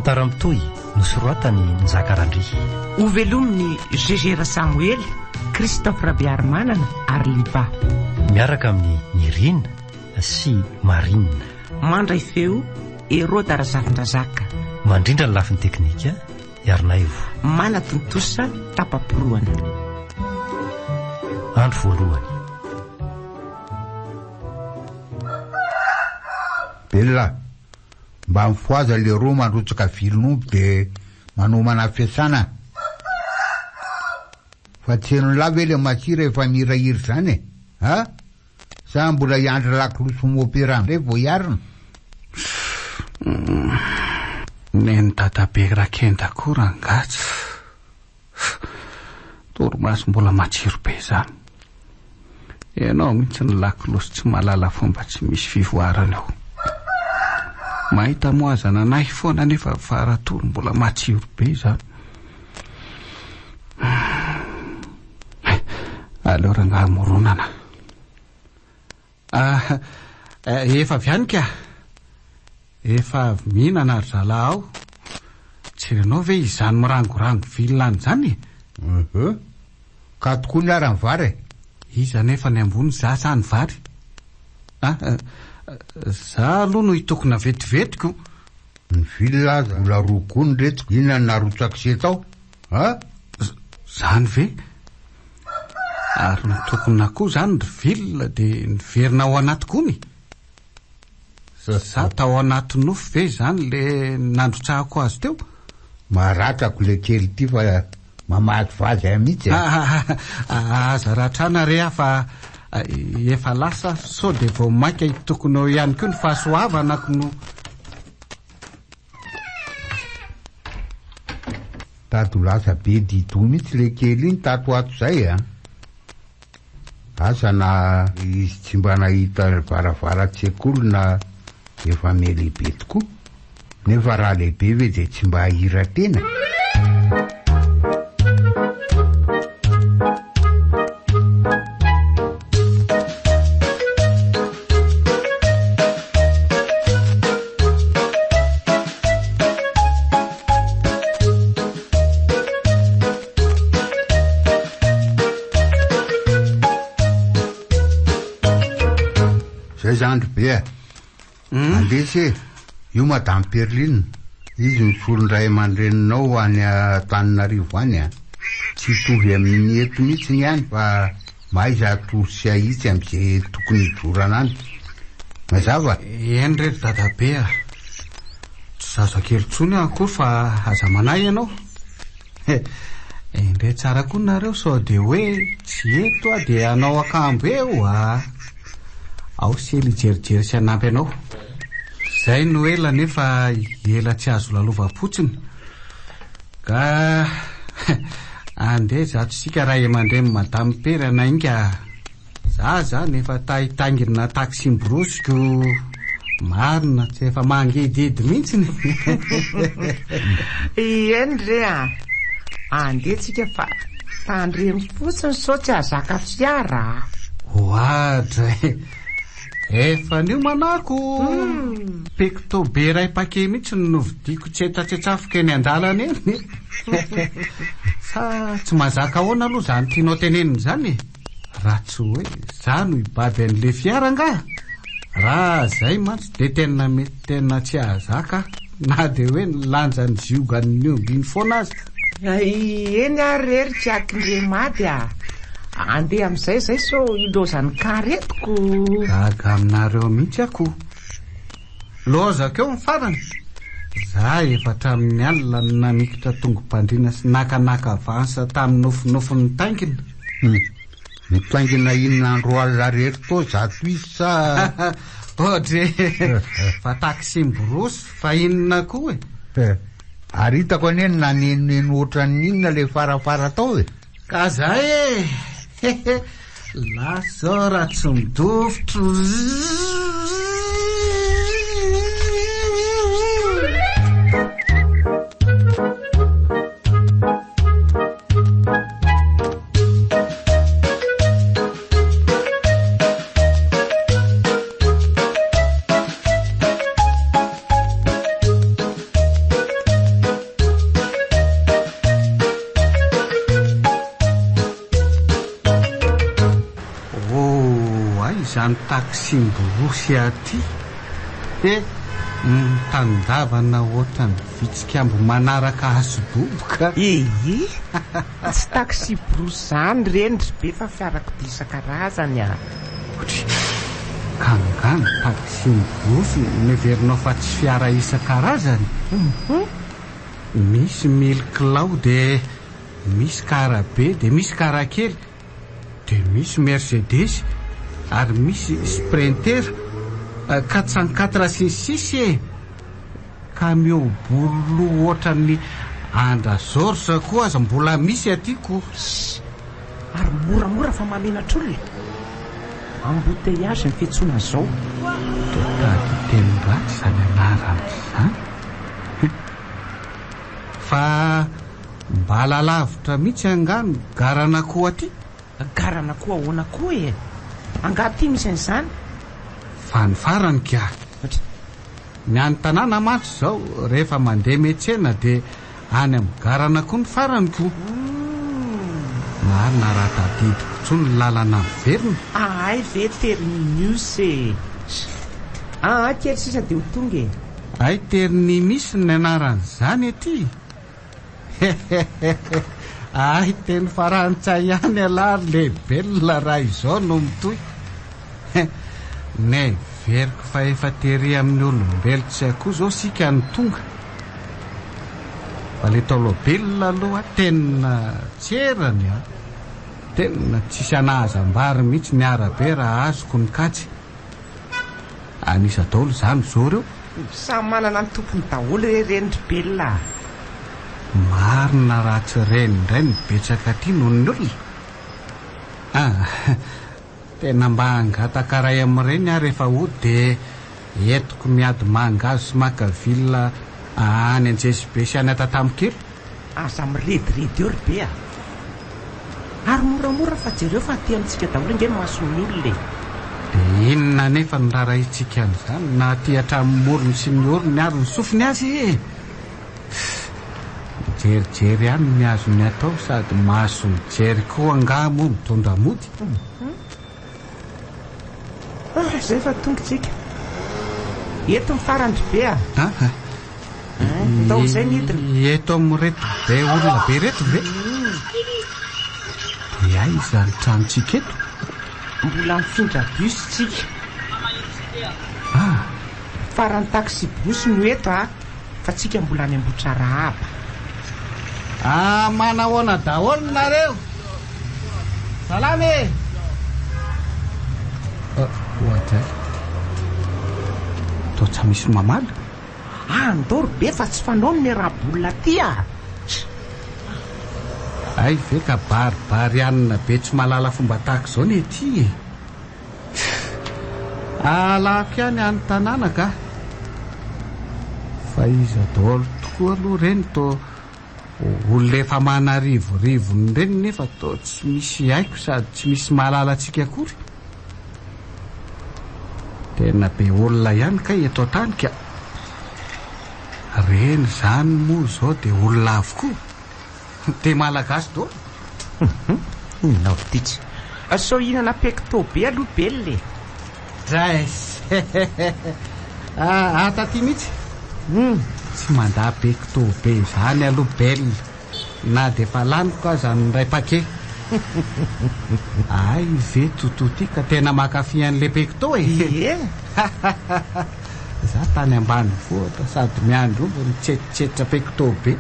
Tantara mitohy nosoratan'i Njaka Randria. Hovelomin'i Gégé Rasamoely, Christophe Rabearimanana ary Liva. Miaraka amin'i Nirina sy Marine. Mandray feo, Heroda Razafindrazaka. Mandrindra ny lafiny teknika, Iarnaivo. Manatontosa tapa-porohana. Andro voalohany. Bella, mba mifohaza leroa mandrotsaka vilon'omby de manomana fiasana a! Fa tsy henon'lah ve le masira efa mihirahira izany e? A? Sa mbola hiandry lakolosy mopera indray vao hiarina? Nen'i dadabe Rakenda koa rangaha tsy. Torimaso mbola matsiro be izany. Ianao mihitsy ny lakolosy tsy mahalala fomba tsy misy fivoarana eo. Mahita moazana anay foana nefa faratory mbola matsiro be izany. Aleo rangaha moronana. Ah, efa avy any ka. Efa avy mihinana ry zalahy ao. Tsy renao ve izany mirangorango vilona any izany e? Uhum. Ka tokoa ny ara ny vary e. Iza anefa ny ambony za sa ny vary? Ah, za aloha no hitokona vetivety ko. Ny vilona aza mbola roa gony reto, inona no narotsak'i se tao? A? Zany ve? Ary ny tokona koa zany ry vilona dia niverina ao anaty gony? Za tao anaty nofy ve izany le nandrotsahako azy teo? Maratrako le kely ity fa mamazivazy ahy mihitsy e. Aza ratrana re aho fa efa lasa sao dia vao mainka hitokona eo ihany koa ny fahasoavana ko no. Tady ho lasa be di-doha mihitsy le kely iny tato ho ato izay a. Asa na izy tsy mba nahita varavaran-tsekoly na efa mihalehibe tokoa. Nefa raha lehibe ve dia tsy mba hahira-tena? Zay zandry be a! Andeha se! Io Madame Perline, izy no solon-dray aman-dreninao any Antananarivo any a! Tsy hitovy amin'ny eto mihitsy ny any fa mahaiza atoro sy ahitsy amin'izay tokony hijorana any. Mazava? Eny re ry dadabe a! Tsy zazakely intsony aho akory fa aza manahy ianao. Endrey tsara koa nareo sao dia hoe tsy eto aho dia hanao akambo eo a! Ao Sely hijerijery sy hanampy anao. Zay no ela nefa ela tsy azo lalovam-potsiny. Ka andeha izato isika ray aman-dreny Madame Pery hanainga. Za zany efa ta hitaingina taxi-borosy ko marina tsy efa mangidihidy mihitsiny. Eny re a! Andeha tsika fa tandremo fotsiny sao tsy hahazaka fiara a! Oadray! Efa niomana ako! Pecto be iray paquet mihitsy no novidiako tsetsatsetsafiko eny an-dalana eny. Sa tsy mahazaka ahoana aloha izany tianao tenenina izany e? Raha tsy hoe za no hibaby an'le fiara angaha? Raha zay mantsy de tena mety tena tsy hahazaka aho na de hoe ny lanjan'ny ziogan'ny omby iny foana aza. Eny ary re ry Tsiakindremady a! Andeha amin'izay zay sao ilaozan'ny karetiko. Gaga aminareo mihitsy aho ko! Lozako eo ny farany! Za efa hatramin'ny alina no namikitra tongo-pandriana sy nakanaka avance tamin'ny nofinofy nitaingina. Hum. Mitaingina inona andro alina rery toa zato izy sa. Audrey, fa taxi-borosy fa inona koa e? Ary hitako anie ny nanenoneno ohatran'ny inona le farafara tao e! Ka zay e! Hehe! Lasa zao raha tsy midofotro. izany taxi-borosy aty e! Mitandavana ohatran'ny vitsik'ambo manaraka hazo boboka. Ee! Tsy taxi-brousse izany ireny ry be fa fiarakodia isan-karazany a! Otry! Ka angaha ny taxi-brousse no heverinao fa tsy fiara isan-karazany? Misy mille kilao dia misy kara be dia misy kara kely. Dia misy Mercedes ary misy Sprinter, 404 sy ny sisa e! Camion bory loha ohatran'ny Andra George koa aza mbola misy aty ko! Ssy! Ary moramora fa mahamenatr'olona! Embouteillage ny fiantsoana an'izao. Toa tady teny ratsy izany anarana izany. Fa Mbala lavitra mihitsy angaha ny garan'akoho aty? Garan'akoho ahoana koa e? Angaha aty misy an'izany? Fa ny farany ka! Ny any tanàna mantsy izao rehefa mandeha miantsena dia any amin'ny garan'akoho ny farany ko! Marina raha tadidiko intsony ny lalana miverina. Ahay ve terminus e? Aa kely sisa dia ho tonga e! Hay ternimis ny anaran'izany aty? Hehehehe Hay teny farantsay ihany ialahy ry lehibelona raha izao no mitohy. He, neveriko fa efa tery amin'ny olombelo tsy akoho izao isika no tonga. Fa le tôlôbila aloha tena tsy erany a! Tena tsisy anahazam-bary mihitsy ny arabe raha azoko ny kajy. An'iza daholo izany zo reo? Samy manana ny tompony daholo re ireny ry Bella a! Marina raha tsy ireny indray no betsaka aty noho ny olona? Ah! Tena mba hangataka ray amin'ireny aho rehefa hody dia entiko miady mangahazo sy maka villa any Anjesibe sy any Antatamokely. Aza mirediredy eo ry be a! Ary moramora fa jereo fa aty amintsika daholo ange ny mason'ny olona e! Dia inona anefa no raharahiantsika an'izany na aty hatramin'ny morony sy ny orony ary ny sofiny aza e! Mijerijery ihany ny azony atao sady maso mijery koa angaha moa mitondra mody? Ah, izay fa tonga tsika. Eto ny farany ry be a. Ah, Ndao izay ny hidina. Eto amin'ireto be olona be ireto ve? Dia aiza ny tranontsika eto? Mbola mifindra bus tsika. Ah. Farany taxi bus no eto a, fa tsika mbola any Ambohitrarahaba. Ah, manahoana daholo nareo? Salama e! Oadray. Toa tsy misy mamaly. Andao ry be fa tsy fanao ny miaraha-bolona aty a! Hay ve ka baribarianina be tsy mahalala fomba tahaka izao ny ety e! Alako ihany any tanàna ka! Fa iza daholo tokoa aloha ireny toa olona efa aman'arivorivony ireny nefa toa tsy misy haiko sady tsy misy mahalala antsika akory. Tena be olona ihany kay eto an-tany ka. Reny izany moa izao dia olona avokoa. Dia malagasy daholo. Inona avy ity tsy. Sao hihinana pecto be aloha Bella e. Drais. Ato aty mihitsy. Tsy mandà pecto be izany aloha Bella. Na dia efa laniko aza ny iray paquet. Hay ve Toto ty ka tena mankafy an'le pecto e! Ie! Za tany ambanivohitra sady miandry omby no mitsetritsetra pecto be.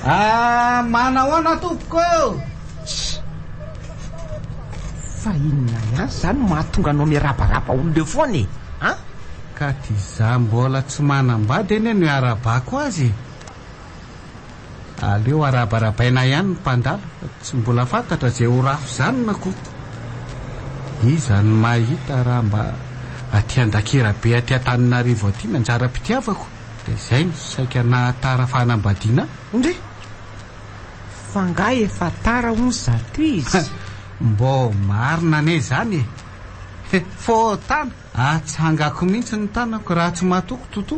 Ah, manahoana tompoko ô! Fa inona ihany izany no mahatonga anao mirabaraba olona eo foana e? An? Ka ty za mbola tsy manambady anie no iarahabako azy e! Aleo arabarabaina ihany ny mpandalo fa tsy mbola fantatra ze ho rafozanina ko! Iza no mahita raha mba aty Andakirabe aty Antananarivo aty ny anjaram-pitiavako de zay no saika nahatara fanambadiana ahy. Ndry! Fa nga efa tara hono zato izy? Mbô marina anie izany e! Fôtana! Atsangako mihitsy ny tanako raha tsy matoky Toto.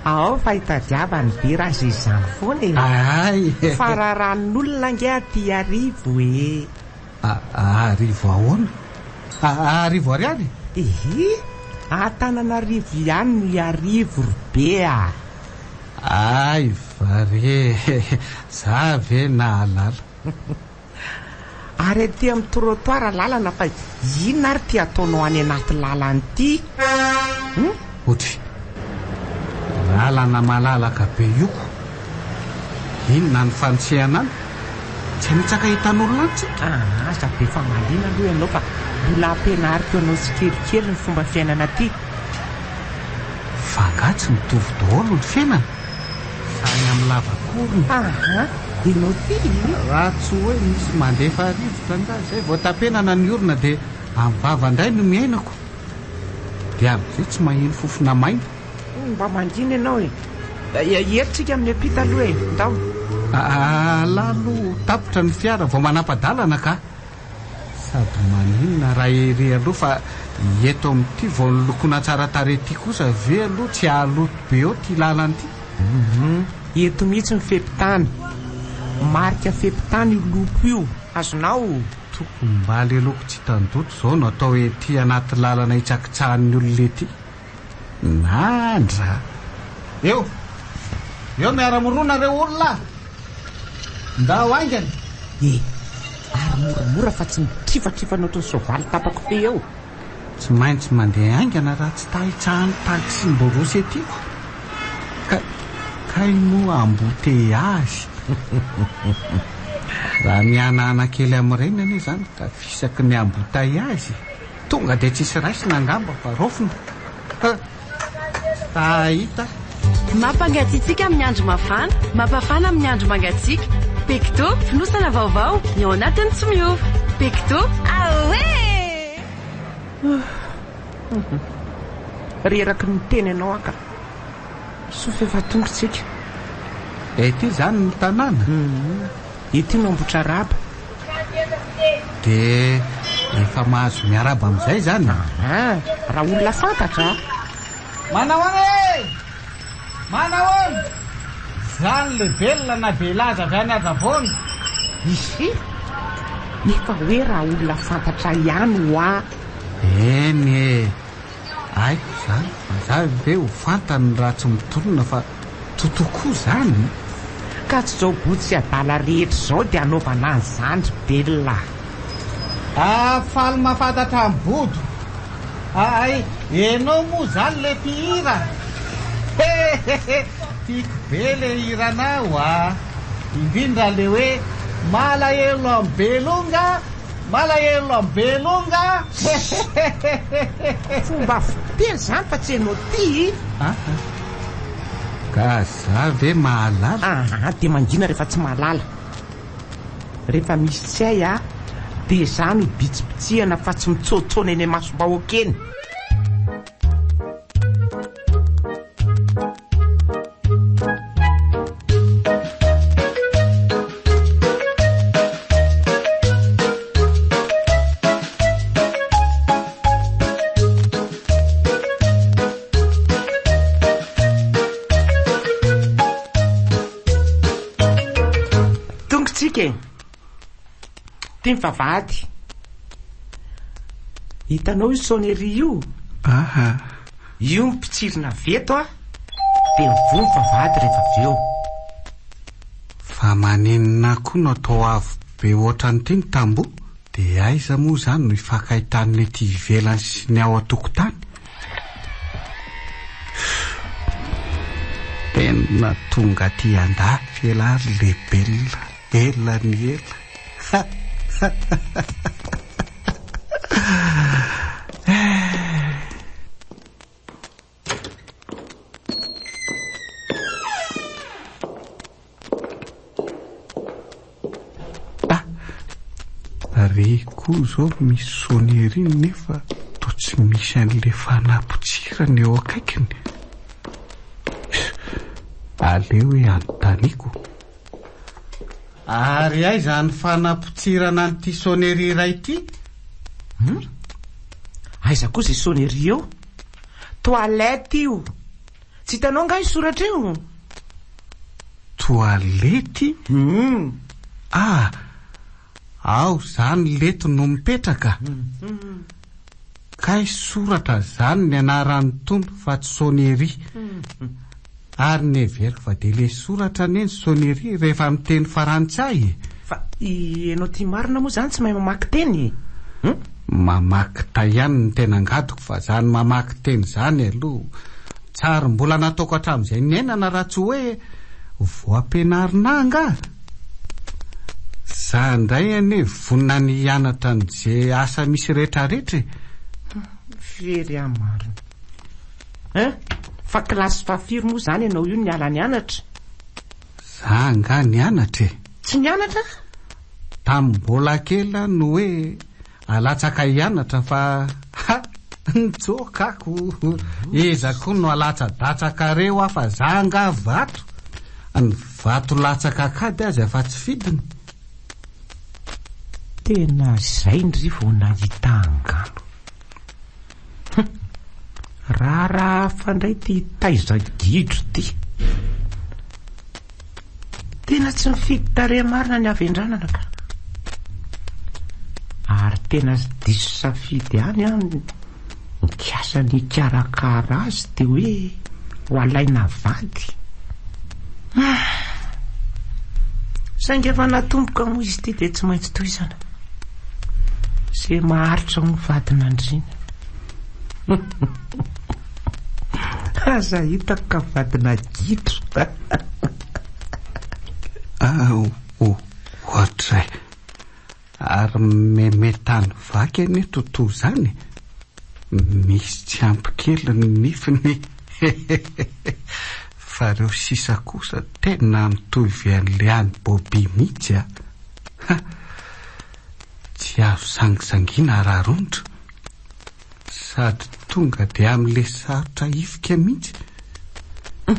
Ao fa itadiavany be raha izay izany foana e. Ay. Fararahan'olona ange aty Iarivo e. Arivo ahoana? Arivo ariary? Ehe, Antananarivo ihany no Iarivo ry be a! Hay va re, za ve nahalala. Ary aty amin'ny trottoir lalana fa inona ary ity ataonao any anaty lalana ity? Hum? Otry. Lalana malalaka be io ko. Inona ny fanitsihana any? Tsy hanitsaka hitan'olona any tsika? Aa, aza be famaliana aloha ianao fa mbola ampianariko anao tsikelikely ny fomba fiainana aty. Fa angaha tsy mitovy daholo ny fiainana? Samy amin'ny lavakorona. Aha, ianao ty? Raha tsy hoe misy mandefa rivotra angaha izay vao tapenana ny orona dia amin'ny vava indray no miainako. Dia amin'izay tsy maheno fofona maina. Mba mangina ianao e. Eto tsika miampita aloha e. Ndao. Alà aloha tapitra ny fiara vao manapa-dalana ka. Sady maninona raha ery aloha fa eto amin'ity vao nolokoina tsara tarehy ity kosa ve aloha tsy hahaloto be eo ity lalana ity? Hum, eto mihitsy ny fepi-tany. Marika fepi-tany io loko io. Azonao? Tokony mba le loko tsy hitan-doto izao no atao ety anaty lalana hitsakitsahan'ny olona ety. Nandra! Eo! Eo miara-mirona reo olona a! Ndao haingana! E! Ary moramora fa tsy mitrifatrifana ohatran'ny soavaly tapa-kofehy eo. Tsy maintsy mandeha haingana raha tsy ta hitsahan'ny taxi-borosy ety ko. Ka, kay moa embouteillage. Raha mihanahana kely amin'ireny anie izany ka fisaky ny embouteillage e. Tonga dia tsisy raisina angamba fa raofina. Ha! Tsy ta hahita. Mampangatsiatsiaka amin'ny andro mafana, mampafana amin'ny andro mangatsiaka. Pecto, fonosana vaovao, ny ao anatiny tsy miova. Pecto, aoe! Reraky ny miteny anao aho ka. Soa f'efa tonga tsika. Ety izany ny tanàna? Ety no Ambohitrarahaba. Dia efa mahazo miarahaba amin'izay izany? Aha, raha olona fantatra a! Manahoana e! Manahoana! Zany le velona na be laza avy any Adravoana. Izy? Efa hoe raha olona fantatra ihany hoa. Eny e! Haiko izany fa za ve ho fantany raha tsy mitolona fa toto koa izany? Ka tsy izao boto sy adala rehetra izao dia hanaovana an'izany ry Bella. Ah faly mahafantatra an'i Bodo. Hay enao moa izany le mpihira? Hehehe tiako be le hiranao a! Indrindra le hoe malahelo an'i Belonga Malahelo am belonga hehehehehe. Fomba fiteny zany fa tsy enao ty i. Aa ka za ve mahalala? Aa de mangina rehefa tsy mahalala. Rehefa misy tsy hay a de za no bitsibitsihana fa tsy mitsoatsoana eny imasom-bahoaka eny. Tonga tsika e. Ty ny vavahady. Hitanao io sonnerie io? Aha. Io ny mpitsirina avy eto a, dia mivoha ny vavahady rehefa avy eo. Fa maninona koa no atao avo be ohatran'ity ny tamboho? Dia aiza moa izany no hifankahitan'ny ety ivelany sy ny ao an-tokotany? Tena tonga aty andafy elah ry lebel, ela ny ela. Ah! Re koa zao misy sonnerie nefa toa tsy misy an'le fanapotsirana eo akaikiny. Aleo hoe anontaniako. Ary aiza ny fanapotsirana an'ity sonnerie iray ity? Hum? Aiza koa izay sonnerie eo? Toilette io! Tsy hitanao angaha io soratra io? Toilette? Hum! Ah! Ao zany lety no mipetraka? Kay soratra zany ny anaran'ny tompo fa tsy sonnerie. Ary neveriko fa de le soratra anie ny sonnerie rehefa miteny farantsay e. Fa ianao ty marina moa zany tsy mahay mamaky teny e? Hum? Mamaky tay ihany ny tena angadiko fa zany mamaky teny zany aloha tsary mbola nataoko hatramin'izay niainana raha tsy hoe voampianarina angaha? Za ndray anie vonona ny hianatra an'ze asa misy retraretra e! Very aho marina. Hein? Fa kilasy fahafiry moa zany ianao io niala nianatra? Za angaha nianatra e? Tsy nianatra? Tamin'ny mbola kely aho no hoe alatsaka hianatra fa ha! Nitsoaka ako. Iza koa no alatsa-datsakareo aho fa za angaha vato? Ny vato latsaka an-kady aza efa tsy fidiny. Tena izay ndry vao nahita angano. Hum! Raharaha hafa indray ity taiza gidro ity. Tena tsy mifidy tarehy marina ny havendranana ka. Ary tena diso safidy ihany aho nikasa ny hikarakara azy dia hoe ho alaina vady. Ah! Saingy efa natomboka moa izy ity dia tsy maintsy tohizana. Izay maharitra ho vadin'andriana. Aza hitako ka vadina gidro. Ohatray. Ary memetany vaky anie toto zany e. Misy tsy ampy kely ny nifiny. Fa reo sisa kosa tena mitovy an'le an'i Bobby mihitsy a. Ha! Tsy azo sangisangiana raronitra. Sady tonga dia amin'le sarotra hifika mihitsy. Hum!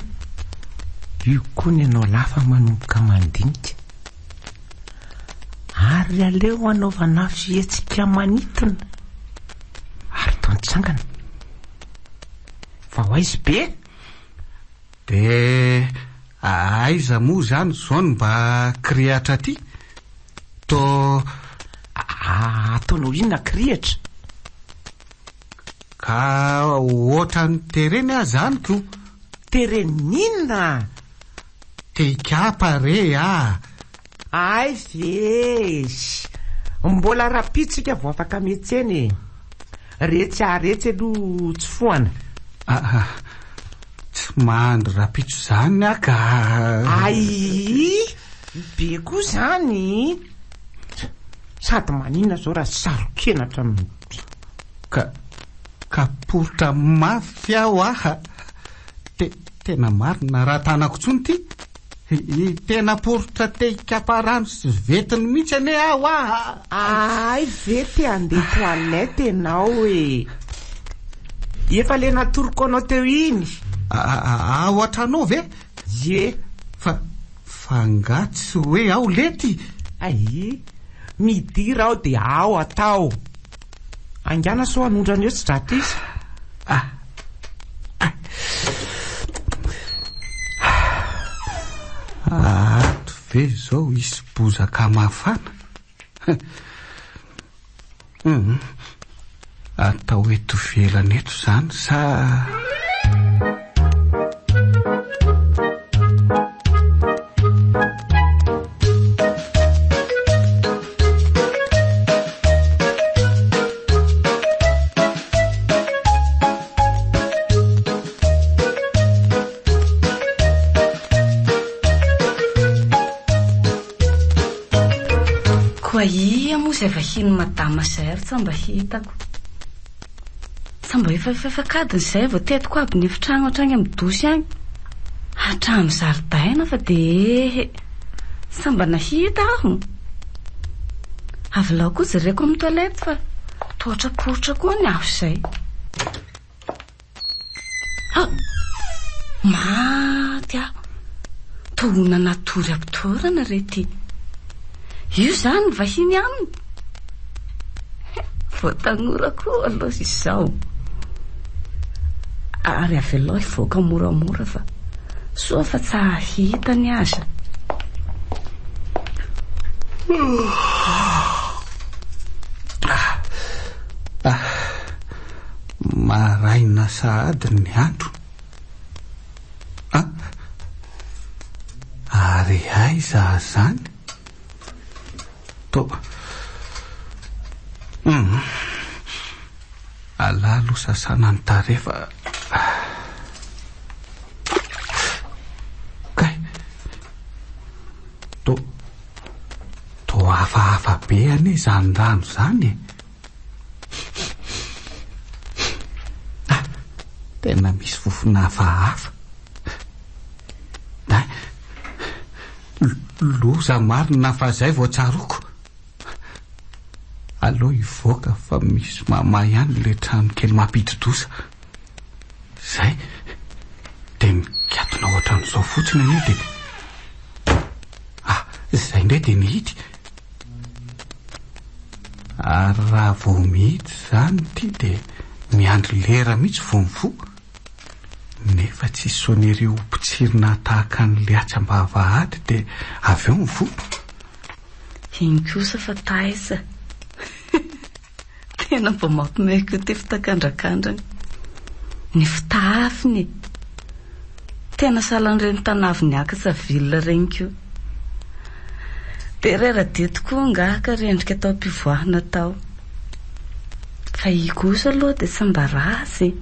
Io koa ny anao lafa manomboka mandinika. Ary aleo hanaovana fihetsika manintona. Ary toa nitsangana. Fa ho aiza be? Dia aiza moa izany izao no mba kirihatra aty? Toa. Ataonao inona kirihatra? Ka ohatran'ny tereny aho izany ko. Teren'inona? Te hikapa re ah! Hay ve! Mbola rahampitso isika vao afaka miantsena e! Retsy aharetsy aloha tsy fohana. Ah, tsy mahandry rahampitso izany aho ka. Ayy! Be koa izany! Sady maninona izao raha saro-kenatra amin'ny. Ka, ka poritra mafy aho aha! Te, tena marina raha tanako intsony ity. Tena poritra te hikapa rano sy ventiny mihitsy anie aho ah! Hay ve te handeha toilette ianao e! Efa le natoroko anao teo iny. Ao an-trano ao ve? Ie. Fa, fa angaha tsy hoe ao lety? Ay, midira ao dia ao atao. Haingàna sao hanondrana eo tsy draty izy. Ah. Ato ve izao hisy bozaka mafana? Hum. Atao eto ivelany eto izany sa... Koa ia moa izay vahiny madama izay ary tsa mba hitako. Tsa mba efa fefak'adiny izay vao tetiko aby ny efitragno hatragny amin'ny dosy agny. Hatramin'ny zaridaina fa dia ehe. Tsa mba nahita aho. Avelao koa jereko amin'ny toilette fa toatraporitra koa ny afo izay. Ha! Maty aho. Toa natory am-pitoerana re ty. Io izany ny vahiny aminy. Vao tanora koa aloha izao. Ary avelao hivoaka moramora fa soa fa tsy hahita ny aza. Maraina sahady ny andro. Ah! Ary aiza azany? To. Hum. Alà aloha sasana ny tarehy fa. Kay. To. Toa hafahafa be anie izany rano izany e. Ah, tena misy fofona hafahafa. Dai, loza marina fa izay vao tsaroako. Aleo hivoaka fa misy mamay ihany ilay trano kely mampidi-doza. Izay, dia mikatona ohatran'izao fotsiny anie dia... Ah, izay indray dia mihidy. Ary raha vao mihidy izany ity dia miandry lera mihitsy vao mivoha. Nefa tsy sonnerie ho potsirina tahaka an'ilay atsy am-bavahady dia avy eo mivoha. Iny kosa fa taiza. Tena mba mampiomehy koa ity fitakandrakandrana. Ny fitafiny e! Tena sahalan'ireny tanavy niakatra ville ireny koa. Be rera-dia tokoa angaha ka rendrika tao am-pivoahana tao. Fa i kosa aloha dia tsy mba ratsy e!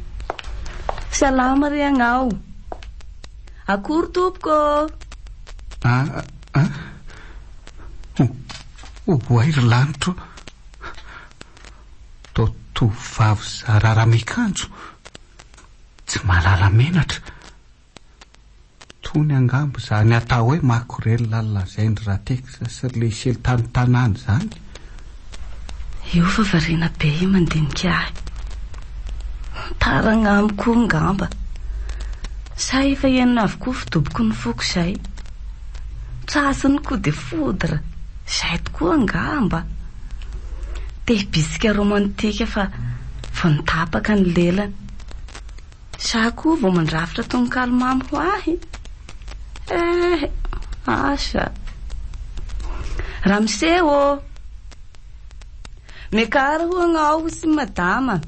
Salama re agnao! Akory tompoko ô! Ah, ah. Oay ry lanitro! Toa tovovavy zara raha miakanjo, tsy mahalala menatra. Tony angamba izany atao hoe makorelina lazain-dry Ratex sy ry Leisely tany tanàna izany. Io fa variana be io mandinika ahy. Tara agnamiko koa angamba. Sa efa henony avokoa fidoboky ny foko izay. Trasiny coup de foudre. Izay tokoa angamba. Te hibitsika romantika fa vao nitapaka ny lelany. Za koa vao mandrafitra tononkalo mamy ho ahy. Eh, asa. Ramose ô! Miakara ho'a agnao sy madama.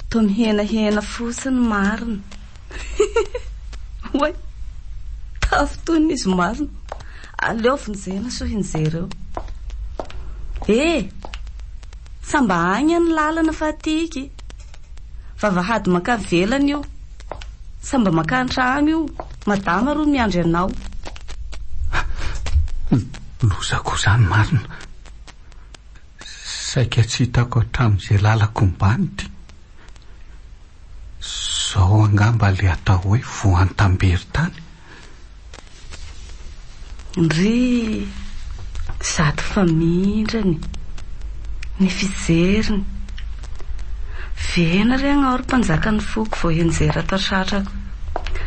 Toa mihenahena fotsiny marina. Oay! Tafintohina izy marina. Aleo vonjena soa hinjery eo. Eh! Sa mba agny ny lalana fa atiky. Vavahady maka velana io. Sa mba maka antragno io. Madama ro miandry anao. Loza koa zany marina. Saika tsy hitako hatramin'izay lalako ombany ity. Zao angamba le atao hoe voan-tamberin-tany. Ndry! Zato famindrany, ny fijeriny. Vena re agnao ry mpanjakan'ny foko vao hianjera tatratrako.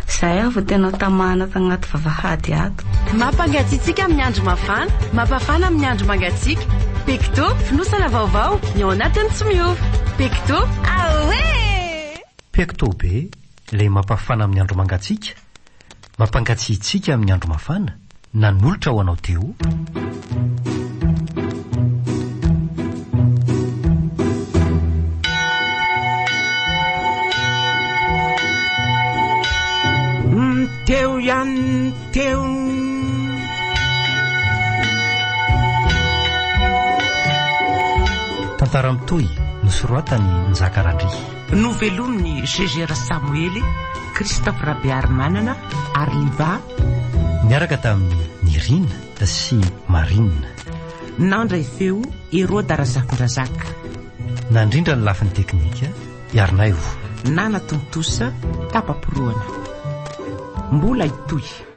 Zay aho vao tena tamana tagnaty vavahady ato. Mampangatsiatsiaka amin'ny andro mafana, mampafana amin'ny andro mangatsiaka. Pecto, fonosana vaovao, ny ao anatiny tsy miova. Pecto, aoee! Pecto be, ilay mampafana amin'ny andro mangatsiaka, mampangatsiatsiaka amin'ny andro mafana, nanolotra ho anao teo. Teo ihany teo. Tantara mitohy nosoratan'i Njaka Randria. Novelomin'i GG Rasamoely, Christophe Rabearimanana ary Liva. Niaraka tamin'i Nirina sy Marine. Nandray feo Heroda Razafindrazaka. Nandrindra ny lafiny teknika i Arnaivo. Nanatontosa tapa-porohana. Mbola hitohy.